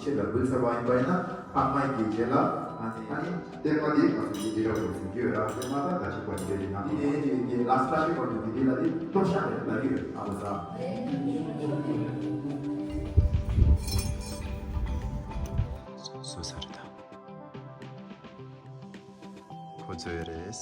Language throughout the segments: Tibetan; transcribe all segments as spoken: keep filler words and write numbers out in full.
ཆེད་ལ་འབུལ་ཚར་བ་ཡིན་པ་ཡིན་ན། ལྷག་མ་གི་རྗེས་ལ་ཨ་ནི་ཨ་ནི་བརྟན་པ་དེ་ང་ཚོ་འདི་འདི་འདྲ་བོ་ཟིན་གྱི་ཡོད་ར། བརྟན་མ་དང་ད་ཅིག་པ་འདི་འདྲ་ཡིན་ན། འདི་ནས་འདི་འདི་ལ་ས་ཤི་བར་དུ་འདི་འདི་ལ་འདི་གཏོར་བཤགས་རེད་ལབ་ཀྱི་ཡོད། ཨ་བ་ས། སོ་ས་རེད་ད། ཁོ་ཚོའི་རེད།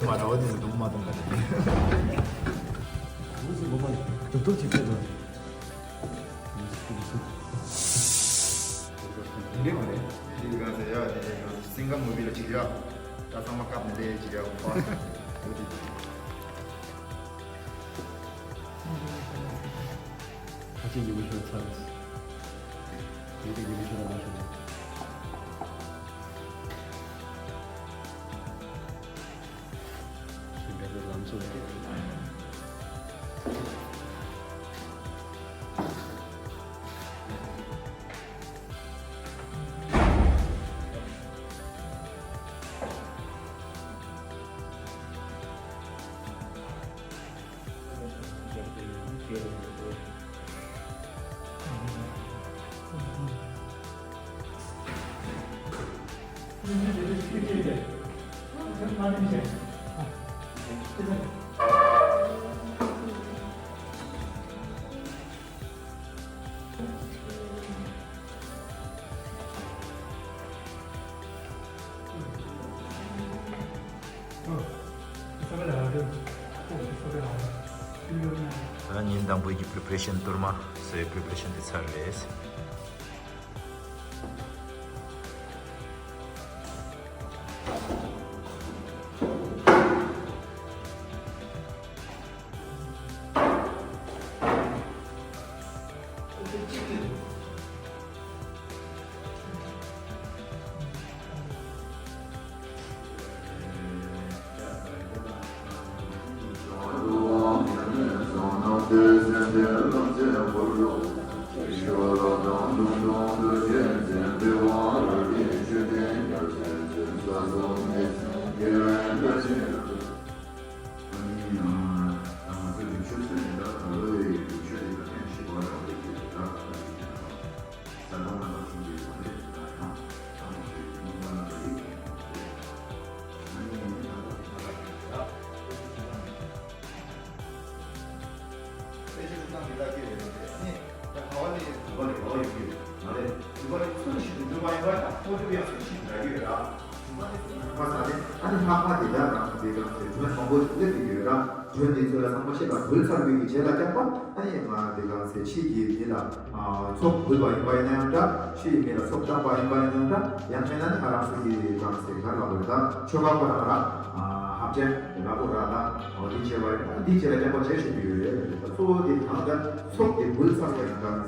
མ་འདྲ་བ་དེ་ཚོ་འདུག་མ་འདུག་ག་རེད། འདུག་སེ་མ་པ་ལ་སྒྲུབ་ཐུབ་ཅིག་ཕེབས་དང་། འདི་འདྲ་མ་རེད། འདི་ག་ཚོད་ཡ། འདི་ག་ཚོད་སིང་ག་མུ་བི་ལ་ཅིག་ཡ། ད་ཚང་མ་བཀབ་ནས་ལས་ཅིག་ཡ། འོ་དེ། ཁ་ཆེ་ཉི་མ་ཤོར་ཚར་རེད། དེ་དེ་ཉི་མ་ཤོར་ལ་མ་ཤོར་རེད། ཞིང་ཁ་ཚོ་ལམ་སོ་རེད། ད་ཉིན་དང་པོའི་གི་preparation། གཏོར་མ་བཟོ་བའི་preparation དེ་ཚར་རེད། ཨ་ནི་ལྷག་མ་དེ་དག་རང་དེ་ག་ཚོད་དོན་དང་པོ་དེ་སླེབས་ཀྱི་ཡོད་ར། དོན་དེ་ཚོ་ལ་ཚང་མ་ཤེས་པ་འབུལ་ཚར་བའི་གི་རྗེས་ལ་རྐྱང་པ་ཨ་ནི་ང་དེ་ག་ཚོད་ཕྱི་གི་མི་ལ་ཚོགས་འབུལ་བ་ཡིན་པ་ཡིན་ན་ཡང་འདྲ། ཕྱི་ཡི་མི་ལ་ཚོགས་བཏང་བ་ཡིན་པ་ཡིན་ན་ཡང་འདྲ། ཡང་མིན་ན་ནི་ང་རང་ཚོ་གི་ག་ཚོད་ག་ལ་བར་དང་ཆོ་ག་ཁོ་རང་ར་ཧབ་ཅན་ར་ཁོ་ར་དང་འདི་བྱས་པ་ཡིན་ན་འདི་བྱས་ལ་རྐྱང་པ་བྱས་ཤེས་ཀྱི་ཡོད་རེད། གཙོ་བོ་དེ་གང་ལྟར་ཚོགས་དེ་འབུལ་ཚར་བ་ཡིན་ག་ཚོད།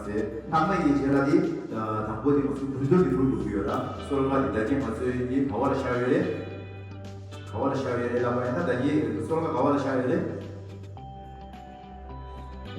ལྷག་མ་ཡི་རྗེས་ལ་དེ་དང་པོ་དེ་ང་ཚོ་འབུལ་གཏོར་དེ་འབུལ་དགོས་ཀྱི་ཡོད་ར། གསོལ་བ་དེ་ད་གིན་ང་ཚོའི་དེ་ག་བ་ལ་བཞག་ཡོད་རེད། ག་བ་ལ་བཞག་ཡོད་རེད་ལབ་པ་ཡིན་ན་ད་གིན་གསོལ་བ་ག་བ་ལ་བཞག་ཡོད་རེད།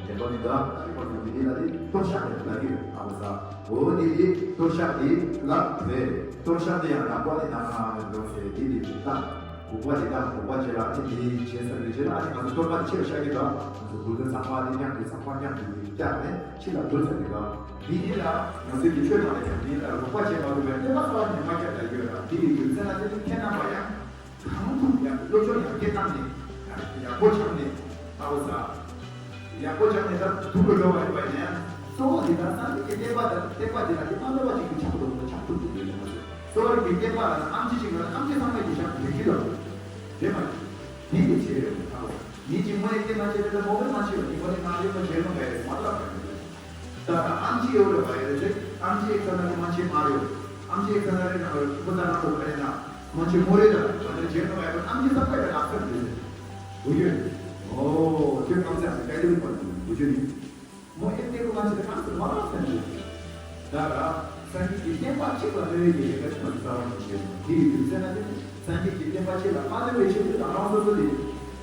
བདེན་པ་མི་འདུག་ཨ། ཤི་བར་དུ་འདི་ལ་ནི་གཏོར་བཤགས་རེད་ལབ་ཀྱི་ཡོད། ཨ་མ་ས། འོ་འདི་ནི་གཏོར་བཤགས་འདི་ལ་བྲོས་རེད། གཏོར་བཤགས་འདི་ཡང་དང་པོ་ནི་ནང་ལ་འགྲོ་ཟེར་འདི་ནི་འདི་དང་། དགུ་པ་འདི་དང་དགུ་པ་བྱས་ལ་ཨ་ནི་འདི་བྱས་ཚར་བའི་རྗེས་ལ་ཨ་ནི་ང་ཚོ་གཏོར་མ་འདི་ཕྱིར་བཤགས་ཀྱི་འདུག་ང་ཚོ་འབུལ་ཚང་མ་འདི་མཉམ་དུ་ཚང་མ་མཉམ་དུ་འདི་བཀྱག་ནས་ཕྱི་ལ་འབུལ་ཚར་གྱི་འདུག་འདི་འདི་ལ་ང་ཚོའི་འདི་ཆོས་དང་ལས་ཀྱང་འདི་ལ་རོགས་པ་བྱས་མ་ཐུབ་པའི་ལྟེ་བ་གསར་བ་ནས་མ་བཀྱག་ལ་ཡོད་ལ་འདི་ཡི་རྒྱུ་མཚན་ལ་བརྟེན་ནས་ཁྱེད་རྣམ་པ་ཡང་། གང་ཐུབ་ཡང་སློབ་སྦྱོང་ཡར་རྒྱས་བཏང་ནས་ཡག་པོ་སྦྱངས་ནས་ཨ་བོ་ཟ། ཡག་པོ་སྦྱངས་ནས་ད་སྡུག་ལ་འགྲོ་བ་ཡིན་པ་ཡིན་ན་གཙོ་བོ་འདི་དག་སངས་རྒྱས་ཀྱི་བསྟན་པ་དང་བསྟན་པ་འདི་ལ་དེ་མ་འདོད་པ་ཅིག་གིས་ཆགས་འགྲོ་ཆགས་ཐུབ་ཀྱི་ཡོད་མ་རེད། གཙོ་བོ་གི་བསྟན་པ་ལ་ཨམ་ཆི་ཞིག་ལ་ཨམ་ཆི་ཚང་མས་ཀྱི་ཞབས་ཀྱི་ཁྱི་ལ་རེད་མ་རེད། འདི་ལས་བྱེད་ཡོད་ཨ་བོ་ཡིན་གཅིག་མ་ཡིན་བསྟན་མ་བྱེད་པའི་ལ་མོ་བས་མ་བྱེད་པ་ཡིན་པ་ནི་ང་རེད་མ་བྱེད་མ་བས་མ་ལབ་པ་ཡིན། ད་ཨམ་ཆི་ཡོད་རེད་བ་ཡོད་རེད། ཨམ་ཆི་ཨེག་ས་ན་གི་མ་ཆི་མ་རེད། ཨམ་ཆི་ཨེག་ས་ན་རེད་ན་རེད་ཁོ་ད་ང་ཚོ་ག་རེ་ན་མ་ཆི་མོ་རེད་ད་ང་ཚོ་བྱེད་ཀྱི་བ་ཡོད། ཨམ་ཆི་ས་པ་ཡོད་ལག་ས་རེད། བུ་ཡོད། ཨོ་ཁྱོད་ཨམ་ཆི་ཨམ་ཆི་སྐད་ཆ་རེད་པ་བུ་ཡོད། མོ་ཨེག་སྟེ་ཁོ་མ་ཆི་ད་གང་ཟེར་མ་རག་ས་རེད། ད་ར་སངས་རྒྱས་ཀྱི་བསྟན་པ་གཅིག་ལ་གནོད་ཡས་ཀྱི་ལས་ཀ་ཆུང་བ་རྩ་བ་ནས་བྱེད་དེ་ཡི་རྒྱུ་མཚན་ལ་བརྟེན་ནས། སངས་རྒྱས་ཀྱི་བསྟན་པ་ཆེ་ལ་མ་ལུས་པའི་ཆེད་དུ་རང་རང་སོ་སོ་ལས།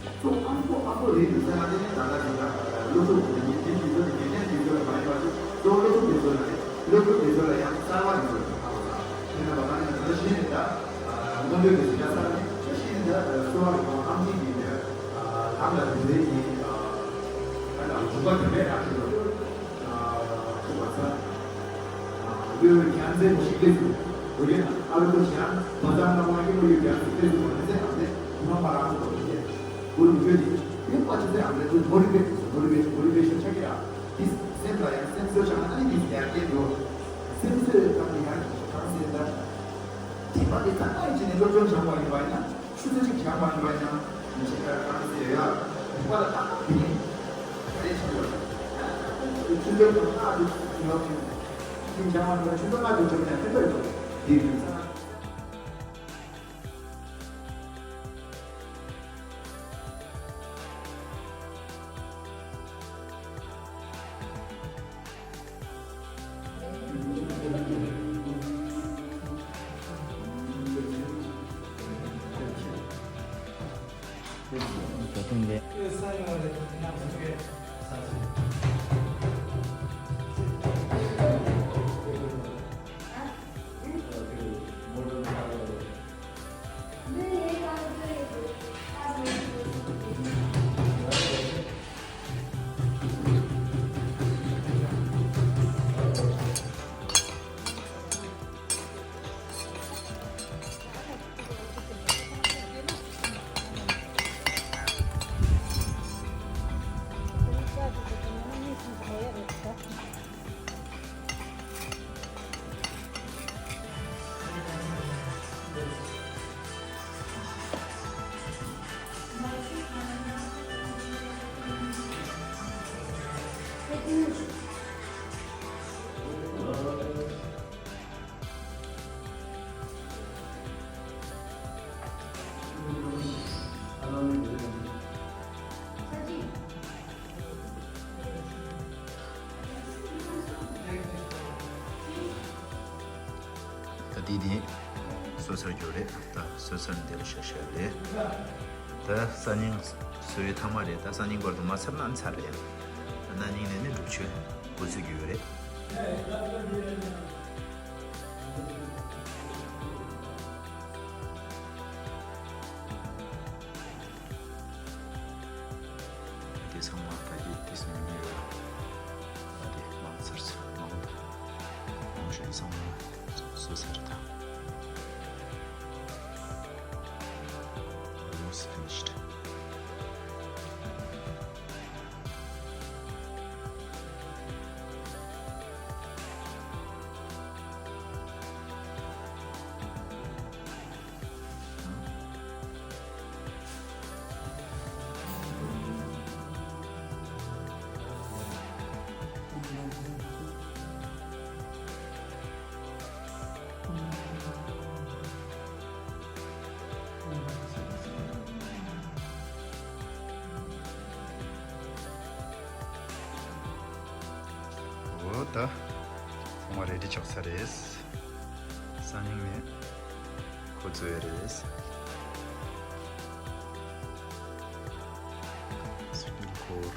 གཙོ་ཨ་ཁུ་ཨ་ཁུ་རེད་འདུག་ཟེར་ན་དེ་ནི་ད་ལྟ་ཞིག་ལ་སློབ་ཕྲུག་དེ་ཉིད་དེ་དུས་ཚོད་དེ་དགེ་རྒན་དུས་ཚོད་ལ་མ་ཡིན་པ་ཞིག་གཙོ་བོ་སློབ་ཕྲུག་དུས་ཚོད་ལ་རེད། སློབ་ཕྲུག་དུས་ཚོད་ལ་ཡང་གསར་བ་དུས་ཚོད་ལ་ཁག་པོ་དང་དེ་ནས་བ་ག་ནས་ད་ལྟ་ཤེས་ནས་ད་སྔོན་འགྲོའི་དུས་ཚོད་ལ་གསར་ནས་ཤེས་ནས་ད་གསོ་བ་རིག་པ་ཨམ་ཆི་གི་ནས་ལམ་ལ་དུས་ཚོད་ཀྱི་ད་ལ་འཇུག་པ་དེ་འདྲའི་ཡག་ཤོས་ལ་ཐུག་པ་ཚ། ཡོད་ཀྱང་ཚེ་ཞིག་ལས་སུ་འོ་ཡོད་ན་ཨ་ལོ་ཞང་བ་ཚང་ནང་མ་ཡོད་ཡོད་ཀྱང་ཚེ་ལས་སུ་འོ་ན་ཚེ་ཨ་ཚེ་ཁོ་ན་མ་རང་ཚོ་འོ་ཡོད་ཀྱང་འོ་ཡོད་ཀྱང་ཡོད་པ་ཅི་ཚེ་ཨ་ཚེ་ཁོ་མོ་རི་པེ་མོ་རི་པེ་མོ་རི་པེ་ཤོན་ཆགས་ཀྱི་ར། དེ་སེམས་ལ་ཡང་སེམས་གསོ་བྱ་ན་ཨ་ནི་དེ་ཡར་རྒྱས་འགྲོ། སེམས་གསོ་གང་ནས་ཡང་གང་ཟེར་ན། དེ་པ་དེ་ཚང་མ་ཡིན་ཅི་ནས་སློབ་སྦྱོང་བྱང་བ་ཡིན་པ་ཡིན་ན། ཆུ་ཚོད་གཅིག་བྱང་བ་ཡིན་པ་ཡིན་ན་ཉིན་ཞིག་ལ་རང་ཚེ་ཡོད་ཡ། རིག་པ་ལ་ཏག་ཏག་དེ་ནས་ག་རེ་བྱེད་དགོས། ཆུ་ཚོད་གང་ལྟར་དུ་ཡོད་ཅིང་། ཉིན་བྱང་བ་ཡིན་པ་ཆུ་ཚོད་ལྔ་དུ་བྱུང་ནས་ཕན་ཐོགས་ཡོད། དེའི་རྒྱུ་མཚན། ད་དུང་ལས། ད་དེ་ནི་སོ་སར་རྒྱུ་རེད། ད་སོ་སར་འདིར་ཤ་ཤ་རེད། ད་ས་ཉིང་སོའི་ཐ་མ་རེད། ད་ས་ཉིང་སྐོར་དུ་མ་ཚར་ན་ཚར་རེད། ད་ན་ཉིང་ནས་ནི་སྒྲུབ་མཆོད་འགོ་ཚུགས་རྒྱུ་རེད། དེ་ཚང་མ་ད་གི་དེ་སུ་མི་ཡོད་ལ། ད་དེ་མང་ཚར་ཚར་མང་མང་ཤོས་ཚང་མ་སོ་སར་དང་། Almost finished. འོ་ད། ཚང་མ་རེ་ཌི་ཆགས་ཚར་རེད། སང་ཉིན་ནས་ཁོ་ཚོ་ཡོད་རེད། སྤྲུལ་འཁོར།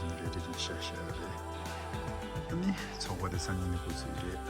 རེ་རེ་རེ་རེ་ཤ་ཤ་རེ། ཨ་ནི་ཚོགས་པ་དེ་སང་ཉིན་ནས་འགོ་ཚུགས་ཀྱི་རེད།